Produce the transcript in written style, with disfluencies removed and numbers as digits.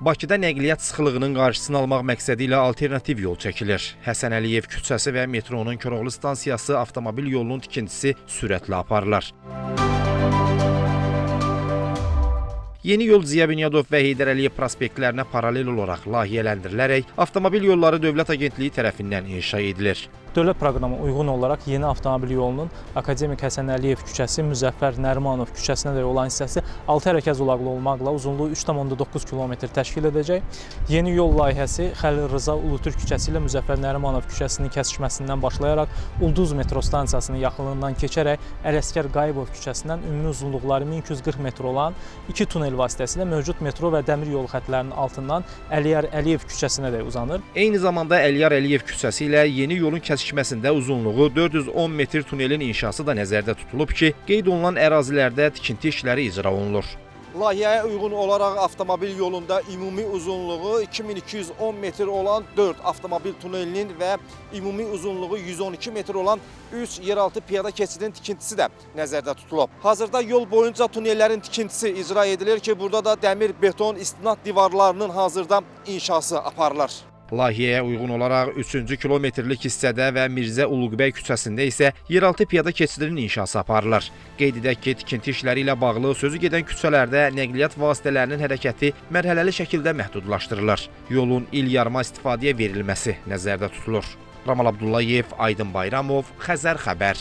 Bakıda nəqliyyat sıxlığının qarşısını almaq məqsədi ilə alternativ yol çəkilir. Həsən Əliyev küçəsi və metronun Koroğlu stansiyası avtomobil yolunun tikintisi sürətlə aparılır. Yeni yol Ziya Bünyadov və Heydər Əliyev prospektlərinə paralel olaraq layihələndirilərək Avtomobil Yolları Dövlət Agentliyi tərəfindən inşa edilir. Dövlət proqramına uyğun olaraq yeni avtomobil yolunun Akademik Həsən Əliyev küçəsi, Müzəffər Nərimanov küçəsinə dək olan hissəsi 6 hərəkət zolaqlı olmaqla uzunluğu 3,9 km təşkil edəcək. Yeni yol layihəsi Xəlil Rza Ulutürk küçəsi ilə Müzəffər Nərimanov küçəsinin kəsişməsindən başlayaraq Ulduz metro stansiyasının yaxınlığından keçərək Ələsgər Qayıbov küçəsindən ümumi uzunluqları 1240 metr olan 2 tunel vasitəsilə mövcud metro və dəmir yolu xətlərinin altından Əliyar Əliyev küçəsinə dək uzanır. Eyni zamanda Əliyar Əliyev küçəsi ilə yeni yolun kəsişməsində uzunluğu 410 metr tunelin inşası da nəzərdə tutulub ki, qeyd olunan ərazilərdə tikinti işləri icra olunur. Layihəyə uyğun olaraq avtomobil yolunda ümumi uzunluğu 2210 metr olan 4 avtomobil tunelinin və ümumi uzunluğu 112 metr olan 3 yeraltı piyada keçidinin tikintisi də nəzərdə tutulub. Hazırda yol boyunca tunellərin tikintisi icra edilir ki, burada da dəmir beton istinad divarlarının hazırda inşası aparılır. Layihəyə uyğun olaraq 3-cü kilometrlik hissədə və Mirzə Uluqbəy küçəsində isə yeraltı piyada keçidinin inşası aparılır. Qeyd edək ki, tikinti işləri ilə bağlı sözü gedən küçələrdə nəqliyyat vasitələrinin hərəkəti mərhələli şəkildə məhdudlaşdırılır. Yolun il yarıma istifadəyə verilməsi nəzərdə tutulur. Ramal Abdullayev, Aydın Bayramov, Xəzər Xəbər.